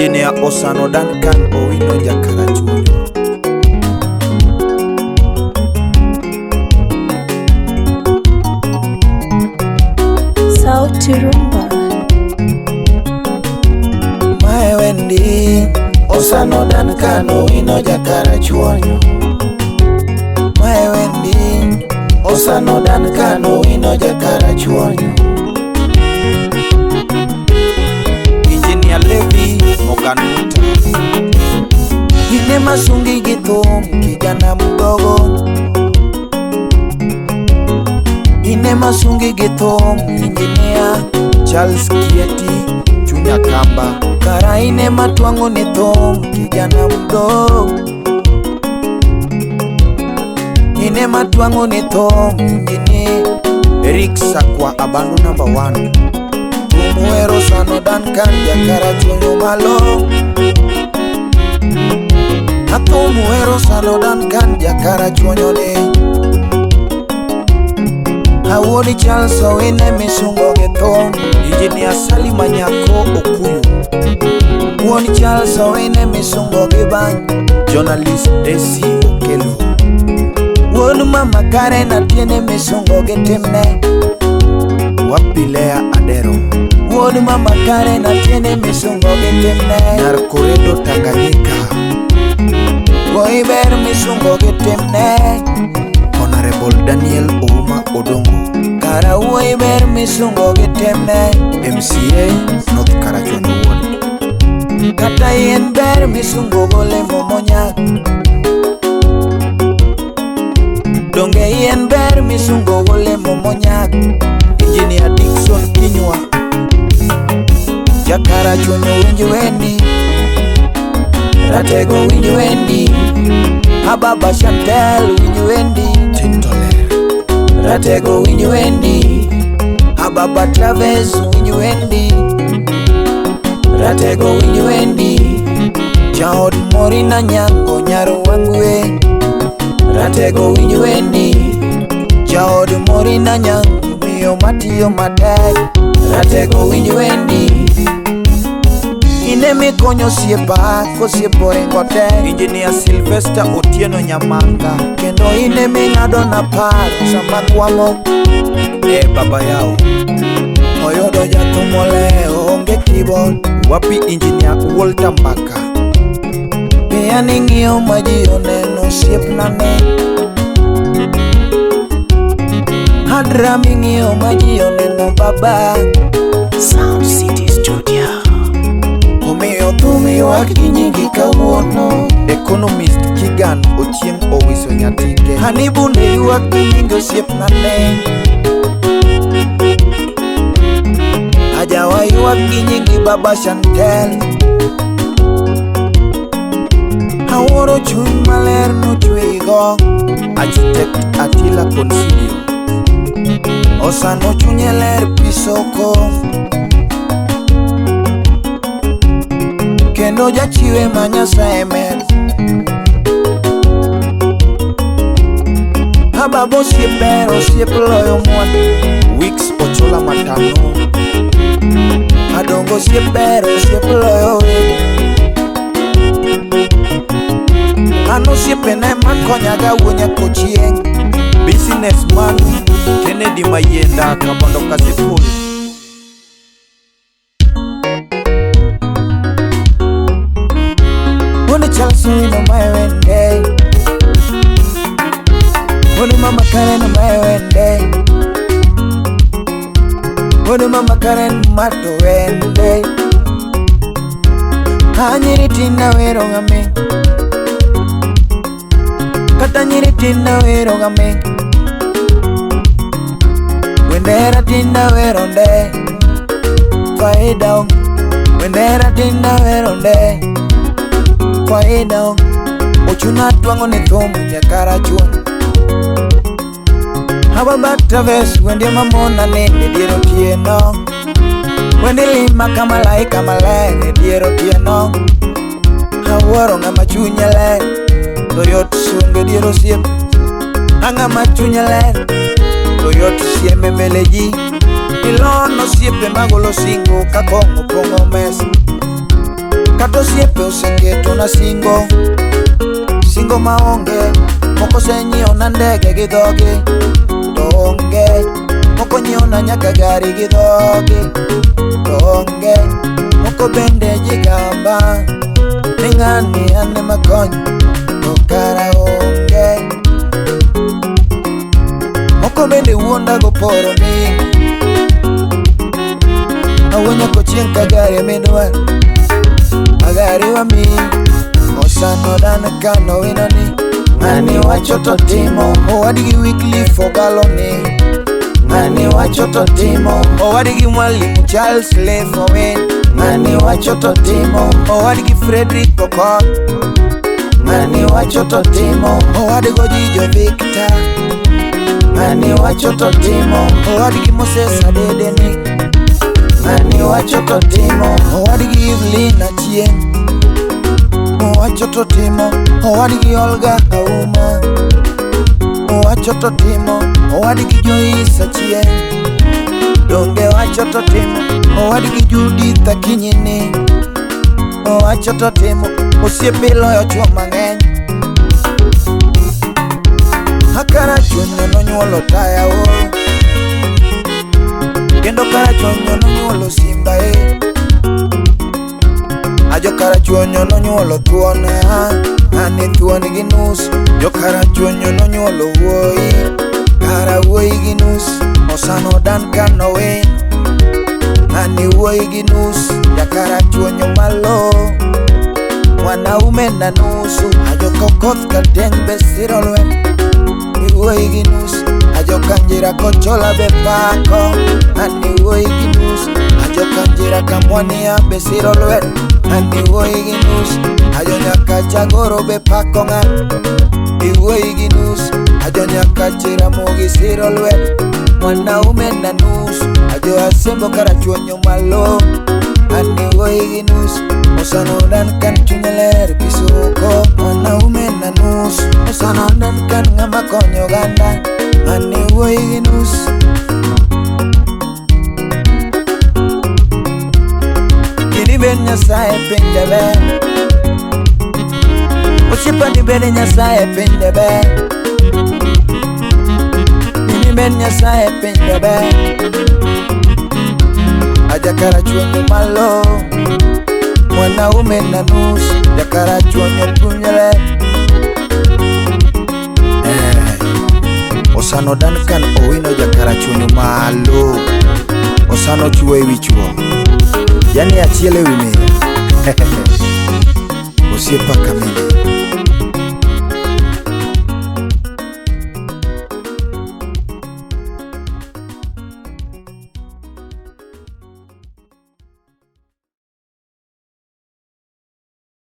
Engineer Osano Duncan Owino Jakarachuonyo. Sauti Rumba. Mae wendi Osano Duncan Owino Jakarachuonyo. Mae wendi Osano Duncan Owino Jakarachuonyo. Engineer Levi Morgan Muta. Ine masungi gi thum kijana mdogo. Ine masungi gi thum engineer Charles Kieti Chunya Kamba. Kara ine matwang'o ni thum kijana mdogo. Ine matwang'o ni thum engineer Eric Sakwa Abandu number 1. Thum wero Osano Duncan Jakarachuonyo malo. Athum wero Osano Duncan Jakarachuonyo ne. Awuodi Charles Owine misungo gi thum. Engineer Salima Nyako Okuyu. Wuon Charles Owine misungo gi bang. Journalist Desi Okello. Wuon mama Karen Atieno misungo gi timne. Wapilea Adero. Wuon mama Karen Atieno misungo gi timne. Nyar Koredo Tanganyika. Wuoyi ber misungo gi timne. Honorable Daniel Ouma Odongo. Kara wuoyi ber misungo gi timne. MCA North Karachuonyo Ward. Kata yien ber misungo golemo monyak. Donge yien ber misungo golemo monyak. Engineer Dickson Kinyua. Jakarachuonyo winj wendi. Ratego winj wendi. Ababa Chantel winj wendi. Tintoler. Ratego winj wendi. Ababa Traves winj wendi. Ratego winj wendi. Jaod Morina Nyango nyar Wangwe. Ratego winj wendi. Jaod Morina Nyango miyo matiyo matek. Ratego winj wendi. Ine mikonyo osiepa kosiepo oringo te. Engineer Sylvester Otieno Nyamanga. Kendo ine ming'ado na paro sama kwamo. E baba yao. Oyudo jathum oleo onge keyboard. Wapi Engineer Walter Mbaka. Piya ni ng'iyo ma ji oneno osiepna ne. Hadra ming'iyo ma ji oneno baba. Sound City Studio. Omiyo thum ywak gi nyingi kawuono. Economist Kigan Ochieng Owiso Nyatike. Hanibu ne ywak gi nying osiepna ne. Ajawa ywak gi nyingi baba Chantel. Awuoro chuny maler nochweyigo. Architect Attila Consilio. Osano chunye ler pisoko. Kendo jachiwe ma Nyasaye mer. Ababa osiep ber osiep loyo mwandu. Weeks Ochola Matano. Adongo osiep ber osiep loyo wego. An osiepene makonyaga wuo nyaka chieng'. Businessman Kennedy Mayenda Kabondo Kasipul. Wuon Charles Owino mae wende. Wuon mama Karen mae wende. Wuon mama Karen mato wende. Anyiri tinda wero game. Kata nyiri tinda wero game. Wendera tinda wero nde. Faida ong. Wendera tinda wero nde. Faida ong. Ochuna twang'o ni thum Jakarachuonyo. Ababa Traves wende mamona nende dier otieno. Wende lima ka malaika maler e dier otieno. Awuoro ng'ama chunye ler to yot sungo dier osiepe. Ang'ama chunye ler to yot sieme mbele ji. Ilono osiepe magolo singo ka kong'o pong'o mesa. Kata osiepe oseketona singo, singo maonge. Moko osenyiewona ndege gi dhogi to onge. Moko nyiewona nyaka gari gi dhogi to onge. Moko bende jigamba ni ng'ani an ema konyo to kara onge. Moko bende wuonda goporo ni awuo nyaka chieng' ka gari emidwaro, agari wamiyi. Osano dan kano wino ni ng'ani wacho to timo. Owadgi Wycliffe Ogalo ni ng'ani wacho to timo. Owadgi Mwalimu Charles Leif Owino ng'ani wacho to timo. Owadgi Frederick Okoth ng'ani wacho to timo. Owadgi Ojijo Victor ng'ani wacho to timo. Owadgi Moses Adede ni ng'ani wacho to timo. Owadgi Evelyn Achieng' owacho to timo. Owadgi Olga Auma owacho to timo. Owadgi Joyce Achieng' donge wacho to timo. Owadgi Judith Akinyi ni owacho to timo. Osiepe loyo chuo mang'eny. Karachuonyo nonyuolo taya o, kendo Karachuonyo nonyuolo simba e. Ajo Karachuonyo nonyuolo thuon, ane thuon gi nus. Jo Karachuonyo nonyuolo wuoyi, kara wuoyi gi nus. Osano Duncan Owino ane wuoyi gi nus. Ja Karachuonyo malo mwanaume na nusu. Ajo Kokoth Kateng be siro lwet wuoyi gi nus. Ajo Kanjira Kochola be pako ani wuoyi gi nus. Ajo Kanjira Kamwania be siro lwet ani wuoyi gi nus. Ajo Nyakachagoro be pako ng'a iwuoyi gi nus. Ajo Nyakachiramogi siro lwet mwanaume na nus. Ajo Asembo Karachuonyo malo ani wuoyi gi nus. Osano Duncan chunye ler pisoko mwanaume na nus. Osano Duncan ng'ama konyo oganda ani wuoyi gi nus. Kini bed Nyasaye piny jaber, osiepa ni bed Nyasaye piny jaber. Kini bed Nyasaye piny jaber. Aja Karachuonyo malo mwanaume na nus. Ja Karachuonyo punyele. Osano Duncan Owino ja Karachuonyo malo. Osano chuo ewi chuo, yani achiel ewi mia. Osiepa kamili.